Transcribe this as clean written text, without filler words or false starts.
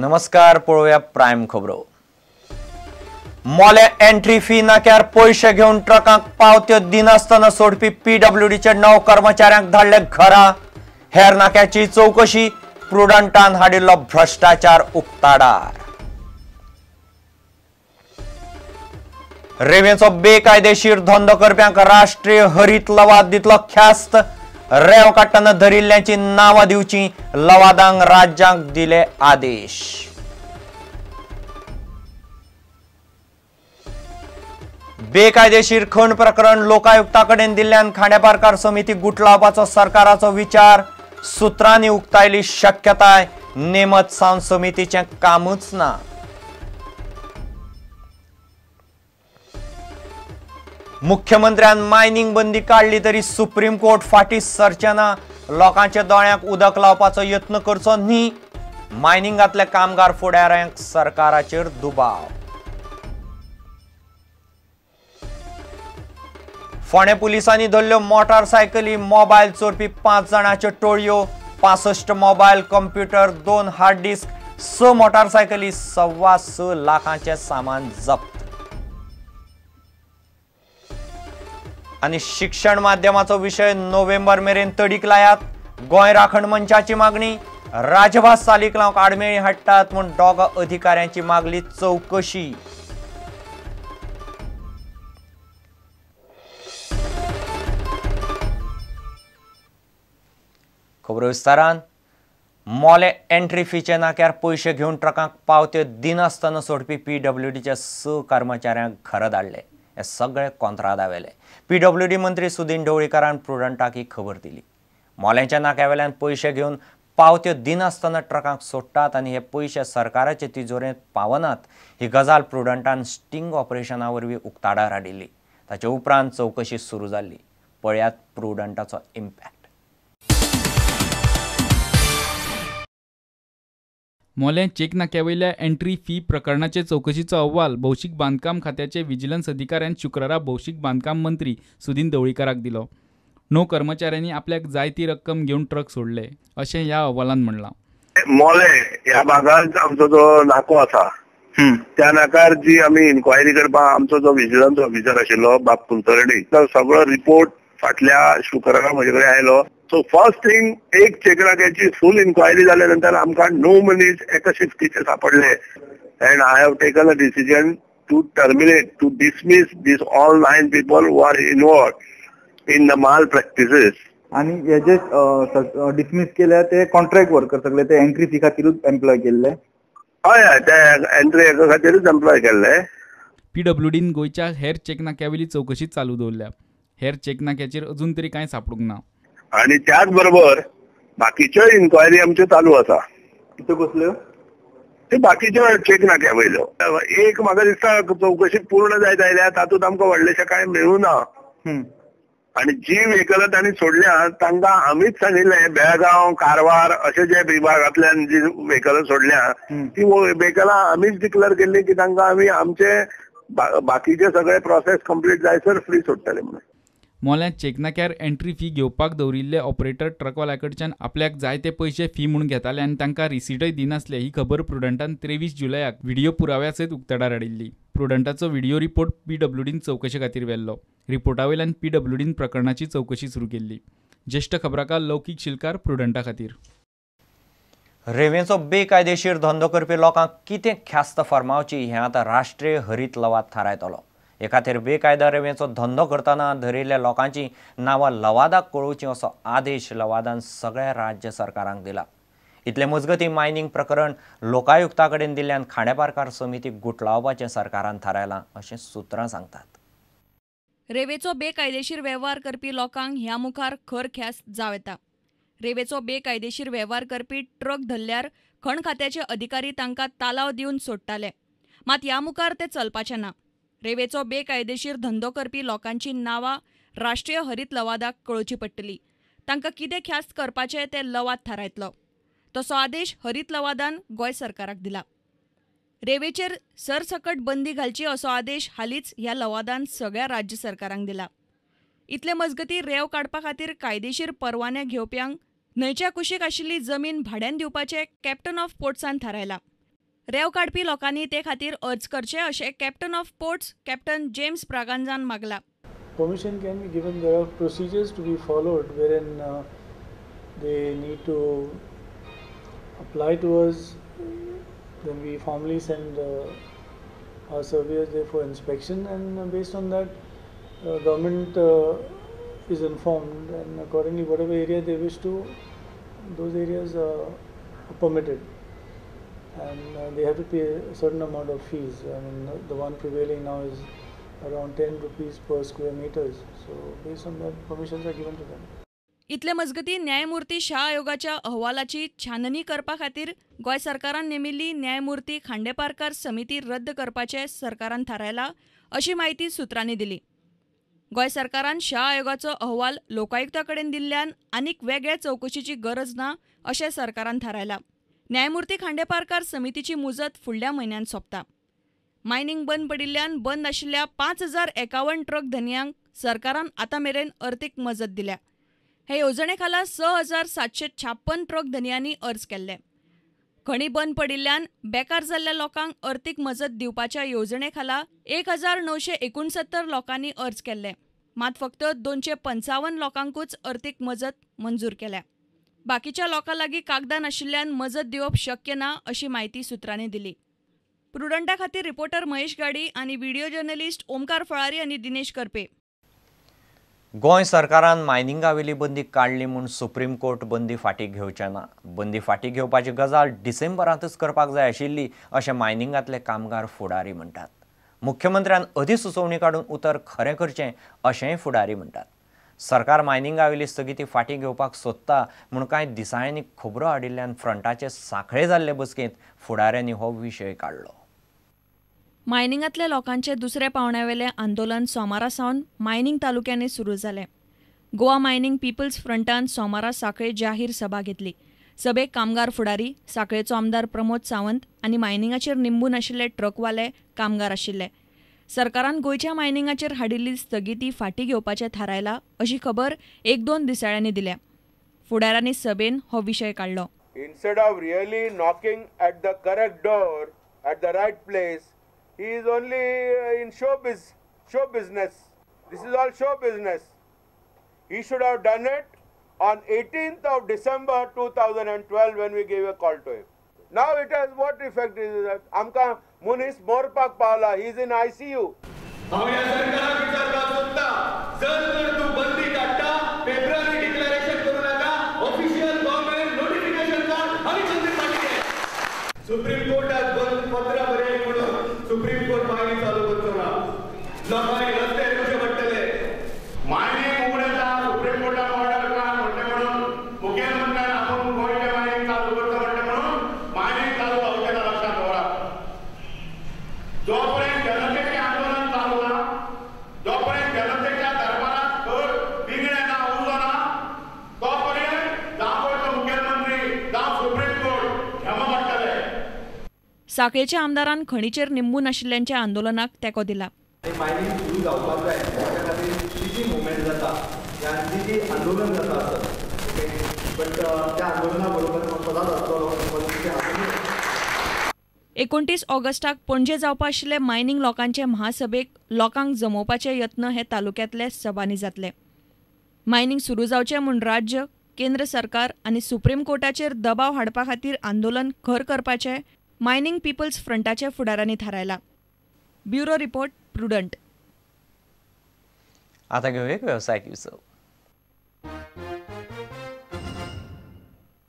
नमस्कार, पळोवया प्रायम खबरो। मोले एंट्री फी नाक्यार पयशे घेवन ट्रकांक पावत्यो दिनासतना सोडपी पीडब्ल्यूडीचे 9 कर्मचाऱ्यांक धाडले घरा। हेर नाक्याची चौकशी, प्रुडंटान हाडिल्लो भ्रष्टाचार उक्ताडार। रेवेचो बेकायदेशीर धंदो करप्यांक राष्ट्रीय हरीत लवाद दितलो ख्यास्त। रेव काडटना धरिल्ल्यांची नांवां दिवची, लवादांक राज्यांक दिले आदेश। बेकायदेशीर खण प्रकरण लोकायुक्ता कडेन दिल्ल्यान खांडेपारकार समिती गुटलावपाचो सरकाराचो विचार। सूत्रांनी उक्तायली शक्यताय, नेमत सावन समितीचें कामूच ना। मुख्यमंत्र्यान मायनिंग बंदी काडली तरी सुप्रीम कोर्ट फाटी सरचें ना। लोकांच्या दोळ्यांक उदक लावपाचो यत्न करचो न्ही। मायनिंगांतले कामगार फुडाऱ्यांक सरकाराचेर दुबाव। फोंडें पुलिसांनी धरल्यो मोटारसायकली, मोबायल चोरपी 5 जाणांच्यो टोळयो। 65 मोबायल, कंप्युटर, 2 हार्ड डिस्क, 6 मोटारसायकली, 6.25 लाखांचें सामान जप्त। आनी शिक्षण माध्यमाचो विशय नोव्हेंबर मेरेन तडीक लायात, गोंय राखण मंचाची मागणी। राजभास चालीक लावंक आडमेळी हाडटात म्हूण दोगा अधिकाऱ्यांची मागली चौकशी। खबरो विस्तारान। मोले एंट्री फीचे नाक्यार पयशे घेवन ट्रकांक पावत्यो दिनासतना सोडपी पीडब्ल्यूडीच्या 6 कर्मचाऱ्यांक घरा धाडले। हे सगळे कोंत्रादावेले। पीडब्ल्यूडी मंत्री सुदीन ढवळीकारान प्रुडंटाक ही खबर दिली। मोल्यांच्या नाक्यावेल्यान पयशे घेवन पावत्यो दिनासतना ट्रकांक सोडटात आनी हे पयशे सरकाराचे तिजोरेंत पावनात ही गजाल प्रुडंटान स्टिंग ऑपरेशना वरवीं उक्ताडार हाडिल्ली। ताचे उपरांत चवकशी सुरू जाल्ली। पळयात प्रुडंटाचो इम्पॅक्ट। मोलें चेक नाक्यावयल्या एंट्री फी प्रकरणाचे चवकशीचो अहवाल भौशीक बांदकाम खात्याचे विजिलन्स अधिकाऱ्यान शुक्रारा भौशीक बांदकाम मंत्री सुदीन ढवळीकाराक दिलो। 9 कर्मचाऱ्यांनी आपल्याक जाय ती रक्कम घेवन ट्रक सोडले अशें ह्या अहवालान म्हणलां। मोलें ह्या भागांत आमचो जो नाको आसा त्या नाकार जी आमी इन्क्वायरी करपाक आमचो जो विजिलन्स ऑफिसर आशिल्लो बाब कुलकर्णी, तो सगळो रिपोर्ट फाटल्या शुक्रारा म्हजे कडेन आयलो। सो फर्स्ट थिंग, एक चेक नाक्याची फूल इन्क्वायरी जाल्या नंतर आमकां 9 मनीस एका शिफ्टीचे सापडले and I have taken a decision to terminate, to dismiss this all 9 people who are involved in the malpractices. आनी हे जे डिसमीस केल्या ते कॉन्ट्रॅक्ट वर्कर सगळे ते एंट्री फी खातीरूच एम्प्लॉय केल्ले। हय हय, ते एंट्री खातीरूच एम्प्लॉय केल्ले। पीडब्ल्यूडीन गोंयच्या हेर चेक नाक्यावेली चवकशी चालू दवरल्या। हेर चेक नाक्याचेर अजून तरी कांय सापडूंक ना। आणि त्याच बरोबर बाकीच्यो इन्क्वायरी आमच्यो चालू आसा। त्यो कसल्यो? ते बाकीच्यो चेक नाक्या वयल्यो। एक म्हाका दिसता चवकशी पूर्ण जायत आयल्या, तातूंत आमकां व्हडलेशें कांय मेळूं ना। आनी जी व्हेकलां तांणी सोडल्या तांकां आमीच सांगिल्लें बेळगांव, कारवार अशे जे विभागांतल्यान जी व्हेकलां सोडल्या ती व्हेकलां आमीच डिक्लेअर केल्ली की तांकां आमी आमचे बाकीचे सगळे प्रोसेस कंप्लीट जायसर फ्री सोडटले म्हणून। मोल्यां चेक नाक्यार एंट्री फी घेवपाक दवरिल्ले ऑपरेटर ट्रकवाल्या कडच्यान आपल्याक जाय ते पयशे फी म्हूण घेताले आनी तांकां रिसिटय दिनासले ही खबर प्रुडंटान 23 जुलयाक व्हिडिओ पुराव्या सयत उक्ताडार हाडिल्ली। प्रुडंटाचो व्हिडिओ रिपोर्ट पीडब्ल्यूडीन चवकशे खातीर व्हेल्लो। रिपोर्टा वयल्यान पीडब्ल्यूडीन प्रकरणाची चवकशी सुरू केल्ली। ज्येश्ठ खबराकार लौकीक शिलकार प्रुडंटा खातीर। रेवेचो बेकायदेशीर धंदो करपी लोकांक कितें ख्यास्त फर्मावची हें आतां राष्ट्रीय हरीत लवाद थारायतलो। हे खातीर बेकायदा रेवेचो धंदो करतना धरिल्ल्या लोकांची नांवां लवादाक कळोवची असो आदेश लवादान सगळ्या राज्य सरकारांक दिला। इतले मजगतीं मायनिंग प्रकरण लोकायुक्ता कडेन दिल्ल्यान खांडेपारकार समितीक गुटलावपाचें सरकारान थारायलां अशें सूत्रां सांगतात। रेवेचो बेकायदेशीर वेव्हार करपी लोकांक ह्या मुखार खर ख्यास्त जावं येता। रेवेचो बेकायदेशीर वेव्हार करपी ट्रक धरल्यार खण खात्याचे अधिकारी तांकां तालाव दिवन सोडटाले, मात ह्या मुखार ते चलपाचें ना। रेवेचो बेकायदेशीर धंदो करपी लोकांची नांवां राष्ट्रीय हरीत लवादाक कळोवची पडटली। तांकां कितें ख्यास्त करपाचें तें लवाद थारायतलो। तसो आदेश हरीत लवादान गोंय सरकाराक दिला। रेवेचेर सरसकट बंदी घालची असो आदेश हालींच ह्या लवादान सगळ्या राज्य सरकारांक दिला। इतले मजगती रेंव काडपा खातीर कायदेशीर परवाने घेवप्यांक न्हंयच्या कुशीक आशिल्ली जमीन भाड्यान दिवपाचें कॅप्टन ऑफ पोर्ट्सान थारायलां। रेंव काडपी लोकांनी ते खातीर अर्ज करचे अशें captain of ports captain James ब्रागांझान मागला. Permission can be given. There are procedures to be followed wherein they need to apply to us. Then we formally send our surveyors there for inspection, and based on that, government is informed, and accordingly, whatever area they wish to, those areas are permitted, and they have to pay a certain amount of fees. I mean, the one prevailing now is around 10 rupees per square meters. So based on that, permissions are given to them. इतले मजगती न्यायमूर्ती शाह आयोगाच्या अहवालाची छाननी करपा खातीर गोंय सरकारान नेमिल्ली न्यायमूर्ती खांडेपारकार समिती रद्द करपाचें सरकारान थारायला अशी म्हायती सुत्रांनी दिली. गोंय सरकारान शाह आयोगाचो अहवाल लोकायुक्ता कडेन दिल्ल्यान आनीक वेगळे चवकशीची गरज ना अशें सरकारान थारायला. न्यायमूर्ती खांडेपारकार समितीची मुजत फुडल्या म्हयन्यांत सोंपता. मायनिंग बंद पडिल्ल्यान बंद आशिल्ल्या 5051 ट्रक धनयांक सरकारान आतां मेरेन अर्थीक मजत दिल्या. हे येवजणे खाला 6756 ट्रक धनयांनी अर्ज केल्ले. खणी बंद पडिल्ल्यान बेकार जाल्ल्या लोकांक अर्थीक मजत दिवपाच्या येवजणे खाला 1969 लोकांनी अर्ज केल्ले. मात फक्त 255 लोकांकूच अर्थीक मजत मंजूर केल्या. बाकीच्या लोकां लागीं कागदां नाशिल्ल्यान मजत दिवप शक्य ना अशी म्हायती सुत्रांनी दिली. प्रुडंटा खातीर रिपोर्टर महेश गाडी आनी व्हिडिओ जर्नलिस्ट ओमकार फळारी आनी दिनेश करपे. गोंय सरकारान मायनिंगावेली बंदी काडली म्हूण सुप्रीम कोर्ट बंदी फाटीं घेवचे ना. बंदी फाटीं घेवपाची गजाल डिसेंबरांतच करपाक जाय आशिल्ली अशें मायनिंगांतले कामगार फुडारी म्हणटात. मुख्यमंत्र्यान अधिसुचोवणी काडून उतर खरें करचें अशेंय फुडारी म्हणटात. सरकार मायनिंगावेली स्थगिती फाटीं घेवपाक सोदता म्हूण कांय दिसाळ्यांनी खबरो हाडिल्ल्यान फ्रंटाचे सांखळे जाल्ले बसकेंत फुडाऱ्यांनी हो विशय काडलो. मायनिंगांतल्या लोकांचे दुसऱ्या पावंड्यावेलें आंदोलन सोमारा सावन मायनिंग तालुक्यांनी सुरू जालें. गोवा मायनिंग पिपल्स फ्रंटान सोमारा सांखळे जाहीर सभा घेतली. सभेक कामगार फुडारी, सांखळेचो आमदार प्रमोद सावंत आनी मायनिंगाचेर निंबून आशिल्ले ट्रकवाले कामगार आशिल्ले. सरकारान गोंयच्या मायनिंगाचेर हाडिल्ली स्थगिती फाटीं घेवपाचें थारायला अशी खबर 1-2 दिसाळ्यांनी दिल्या. फुडाऱ्यांनी सभेन हो विशय काडलो. Instead of really knocking at the correct door at the right place, he is only in show business. This is all show business. He should have done it on 18th of December 2012 when we gave a call to him. Now it has what effect is that? Amka Munis Morpak Pala, he is in ICU. हांव ह्या सरकाराक विचारपाक सोदता, जर तर तूं बंदी काडटा, पेपरांनी डिक्लेरेशन करूं नाका, ऑफिशियल गव्हर्नमेंट नोटिफिकेशन काड आनी बंदी फाटीं घे. सुप्रीम कोर्टाक बंद पत्रां बरयली म्हणून सुप्रीम कोर्ट मायनिंग चालू करचो ना. लोकांनी रस्त्यार येवचें पडटलें. मायनिंग उगडटा, सुप्रीम कोर्टान ऑर्डर काड म्हणलें म्हणून मुख्यमंत्र्यान आपूण गोंयचें मायनिंग चालू करता म्हणलें म्हणून मायनिंग चालू जावचें ना, लक्षांत दवरात. जोपर्यंत जनतेचें आंदोलन चालू ना, जोपर्यंत जनतेच्या दरबारात खर बिगडें ना, उजो ना, तोपर्यंत जावं गोंयचो मुख्यमंत्री जावं सुप्रीम कोर्ट क्षमा मागतले. सांखळेच्या आमदारान खणीचेर निंबून आशिल्ल्यांच्या आंदोलनाक तेंको दिला. मायनिंग सुरू जावपाक जाय त्या खातीर जी जी मुवमेंट जाता आनी जी जी आंदोलन जाता आसत, ओके, बट त्या आंदोलना बरोबर हांव सदांच आसतलो. 29 ऑगस्टाक पणजे जावपा आशिल्ले मायनिंग लोकांचे महासभेक लोकांक जमोवपाचे यत्न हे तालुक्यांतले सभांनी जातले. मायनिंग सुरू जावचें म्हूण राज्य, केंद्र सरकार आनी सुप्रीम कोर्टाचेर दबाव हाडपा खातीर आंदोलन खर करपाचें मायनिंग पिपल्स फ्रंटाच्या फुडाऱ्यांनी थारायला. Bureau report, Prudent. आता घेऊया एक व्यवसायिक विसव.